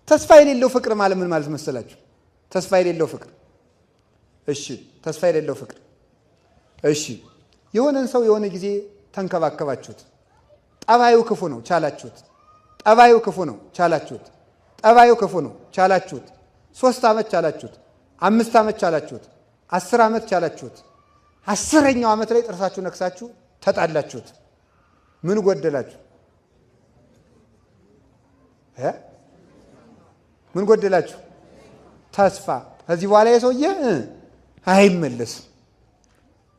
ተስፋ የሌለው ፍቅር ማለት ምን ማለት መሰላችሁ? ተስፋ የሌለው ፍቅር። እሺ ተስፋ የሌለው ፍቅር። እሺ የሆነን ሰው የሆነ ጊዜ ተንከባከባችሁት፣ ጠባዩ ክፉ ነው ቻላችሁት፣ ጠባዩ ክፉ ነው ቻላችሁት፣ ጠባዩ ክፉ ነው ቻላችሁት፣ 3 ዓመት ቻላችሁት፣ 5 ዓመት ቻላችሁት፣ 10 ዓመት ቻላችሁት። 10ኛው ዓመት ላይ ጥርሳችሁ ነክሳችሁ ተጣላችሁት። ምን ጎደላችሁ? ምን ጎደላችሁ? ተስፋ። ከዚህ በኋላ የሰውዬ አይመለስም።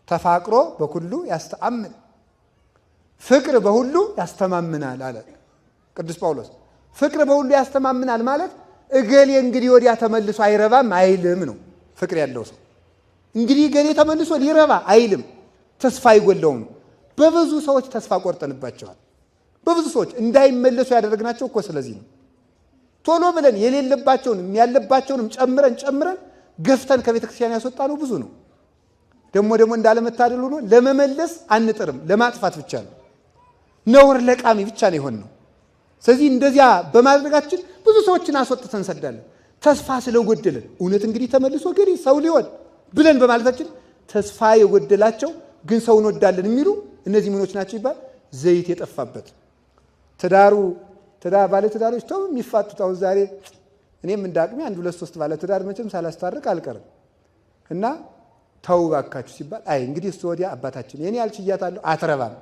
ተፋቅሮ በኩሉ ያስተአምን፣ ፍቅር በሁሉ ያስተማምናል አለ ቅዱስ ጳውሎስ። ፍቅር በሁሉ ያስተማምናል ማለት እገሌ እንግዲህ ወዲያ ተመልሶ አይረባም አይልም ነው። ፍቅር ያለው ሰው እንግዲህ እገሌ ተመልሶ ሊረባ አይልም፣ ተስፋ አይጎለውም። በብዙ ሰዎች ተስፋ ቆርጠንባቸዋል። በብዙ ሰዎች እንዳይመለሱ ያደረግናቸው እኮ ስለዚህ ነው። ቶሎ ብለን የሌለባቸውንም ያለባቸውንም ጨምረን ጨምረን ገፍተን ከቤተ ክርስቲያን ያስወጣነው ብዙ ነው። ደግሞ ደግሞ እንዳለመታደል ሆኖ ለመመለስ አንጥርም፣ ለማጥፋት ብቻ ነው። ነውር ለቃሚ ብቻ ነው የሆነው። ስለዚህ እንደዚያ በማድረጋችን ብዙ ሰዎችን አስወጥተን ሰዳለን። ተስፋ ስለጎደለን እውነት እንግዲህ ተመልሶ ገሌ ሰው ሊሆን ብለን በማለታችን ተስፋ የጎደላቸው ግን ሰው እንወዳለን የሚሉ እነዚህ ምኖች ናቸው ይባል። ዘይት የጠፋበት ትዳሩ ትዳር ባለ ትዳሮች ተው የሚፋቱት አሁን ዛሬ እኔም እንዳቅሜ 1 2 3 ባለ ትዳር መቼም ሳላስታርቅ አልቀርም። እና ተው ባካችሁ ሲባል አይ እንግዲህ እሱ ወዲያ አባታችን የኔ አልችያታለሁ አትረባም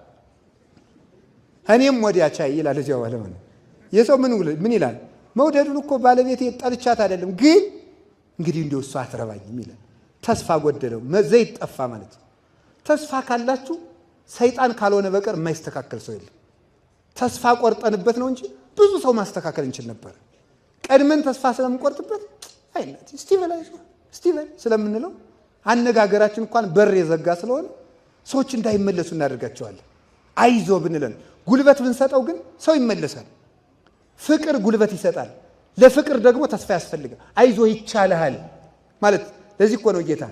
እኔም ወዲያ ቻይ ይላል። እዚያው ባለ ማለት የሰው ምን ይላል? መውደዱን እኮ ባለቤቴ ጠልቻት አይደለም ግን እንግዲህ እንደው እሱ አትረባኝም ይላል። ተስፋ ጎደለው፣ ዘይት ጠፋ ማለት ነው። ተስፋ ካላችሁ ሰይጣን ካልሆነ በቀር የማይስተካከል ሰው የለም። ተስፋ ቆርጠንበት ነው እንጂ ብዙ ሰው ማስተካከል እንችል ነበር። ቀድመን ተስፋ ስለምንቆርጥበት አይነት ስቲቨን ስለምንለው አነጋገራችን እንኳን በር የዘጋ ስለሆነ ሰዎች እንዳይመለሱ እናደርጋቸዋለን። አይዞ ብንለን ጉልበት ብንሰጠው ግን ሰው ይመለሳል። ፍቅር ጉልበት ይሰጣል። ለፍቅር ደግሞ ተስፋ ያስፈልጋል። አይዞ ይቻልሃል ማለት ለዚህ እኮ ነው ጌታ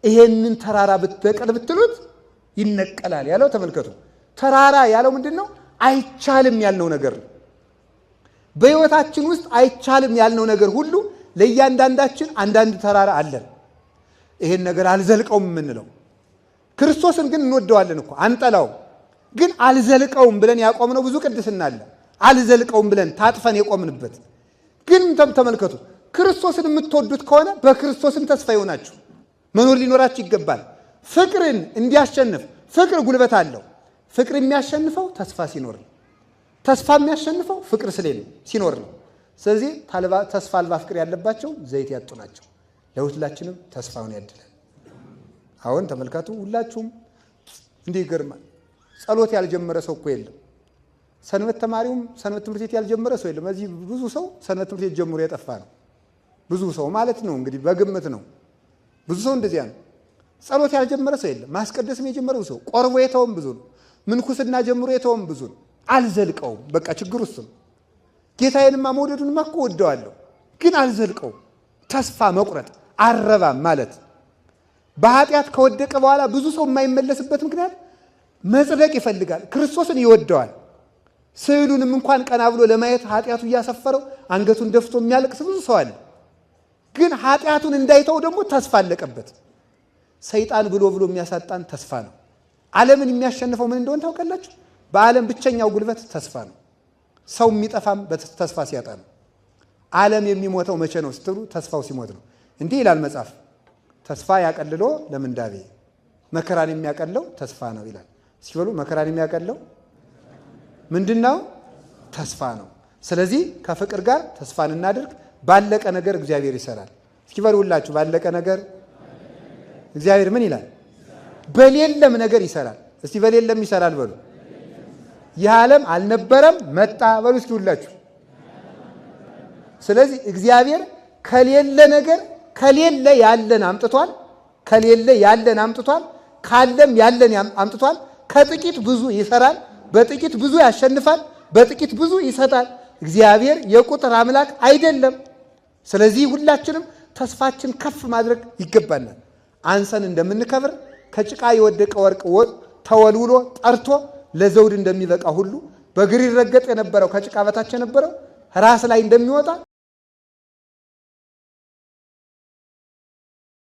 ይሄንን ተራራ ብትበቀል ብትሉት ይነቀላል ያለው። ተመልከቱ፣ ተራራ ያለው ምንድነው? አይቻልም ያልነው ነገር ነው። በህይወታችን ውስጥ አይቻልም ያልነው ነገር ሁሉ ለእያንዳንዳችን አንዳንድ ተራራ አለን። ይሄን ነገር አልዘልቀውም የምንለው። ክርስቶስን ግን እንወደዋለን እኮ አንጠላውም። ግን አልዘልቀውም ብለን ያቆምነው ብዙ ቅድስና አለ። አልዘልቀውም ብለን ታጥፈን የቆምንበት ግን ተመልከቱ፣ ክርስቶስን የምትወዱት ከሆነ በክርስቶስም ተስፋ ይሆናችሁ መኖር ሊኖራችሁ ይገባል። ፍቅርን እንዲያሸንፍ ፍቅር ጉልበት አለው። ፍቅር የሚያሸንፈው ተስፋ ሲኖር ነው። ተስፋ የሚያሸንፈው ፍቅር ስለሌለ ሲኖር ነው። ስለዚህ ተስፋ አልባ ፍቅር ያለባቸው ዘይት ያጡ ናቸው። ለሁላችንም ተስፋውን ያድላል። አሁን ተመልከቱ፣ ሁላችሁም እንዲህ ይገርማል። ጸሎት ያልጀመረ ሰው እኮ የለም። ሰንበት ተማሪውም ሰንበት ትምህርት ቤት ያልጀመረ ሰው የለም። እዚህ ብዙ ሰው ሰንበት ትምህርት ቤት ጀምሮ የጠፋ ነው። ብዙ ሰው ማለት ነው እንግዲህ በግምት ነው። ብዙ ሰው እንደዚያ ነው። ጸሎት ያልጀመረ ሰው የለም። ማስቀደስም የጀመረው ሰው ቆርቦ የተውም ብዙ ነው። ምንኩስና ጀምሮ የተውም ብዙ ነው። አልዘልቀውም። በቃ ችግሩ እሱ ነው። ጌታዬንማ መውደዱንማ እኮ ወደዋለሁ ግን አልዘልቀውም። ተስፋ መቁረጥ አረባም ማለት በኃጢአት ከወደቀ በኋላ ብዙ ሰው የማይመለስበት ምክንያት መጽደቅ ይፈልጋል። ክርስቶስን ይወደዋል። ስዕሉንም እንኳን ቀና ብሎ ለማየት ኃጢአቱ እያሰፈረው አንገቱን ደፍቶ የሚያለቅስ ብዙ ሰው አለ። ግን ኃጢአቱን እንዳይተው ደግሞ ተስፋ አለቀበት። ሰይጣን ብሎ ብሎ የሚያሳጣን ተስፋ ነው። ዓለምን የሚያሸንፈው ምን እንደሆነ ታውቃላችሁ? በዓለም ብቸኛው ጉልበት ተስፋ ነው። ሰው የሚጠፋም ተስፋ ሲያጣ ነው። ዓለም የሚሞተው መቼ ነው ስትሉ ተስፋው ሲሞት ነው። እንዲህ ይላል መጽሐፍ፣ ተስፋ ያቀልሎ ለምንዳቤ፣ መከራን የሚያቀለው ተስፋ ነው ይላል። ሲበሉ መከራን የሚያቀለው ምንድነው? ተስፋ ነው። ስለዚህ ከፍቅር ጋር ተስፋን እናድርግ። ባለቀ ነገር እግዚአብሔር ይሰራል። እስኪ በሉ ሁላችሁ ባለቀ ነገር እግዚአብሔር ምን ይላል? በሌለም ነገር ይሰራል። እስቲ በሌለም ይሰራል በሉ። ይህ ዓለም አልነበረም መጣ በሉ እስኪ ሁላችሁ። ስለዚህ እግዚአብሔር ከሌለ ነገር ከሌለ ያለን አምጥቷል። ከሌለ ያለን አምጥቷል። ካለም ያለን አምጥቷል። ከጥቂት ብዙ ይሰራል። በጥቂት ብዙ ያሸንፋል። በጥቂት ብዙ ይሰጣል። እግዚአብሔር የቁጥር አምላክ አይደለም። ስለዚህ ሁላችንም ተስፋችን ከፍ ማድረግ ይገባናል። አንሰን እንደምንከብር ከጭቃ የወደቀ ወርቅ ተወልውሎ ጠርቶ ለዘውድ እንደሚበቃ ሁሉ በእግር ይረገጥ የነበረው ከጭቃ በታች የነበረው ራስ ላይ እንደሚወጣ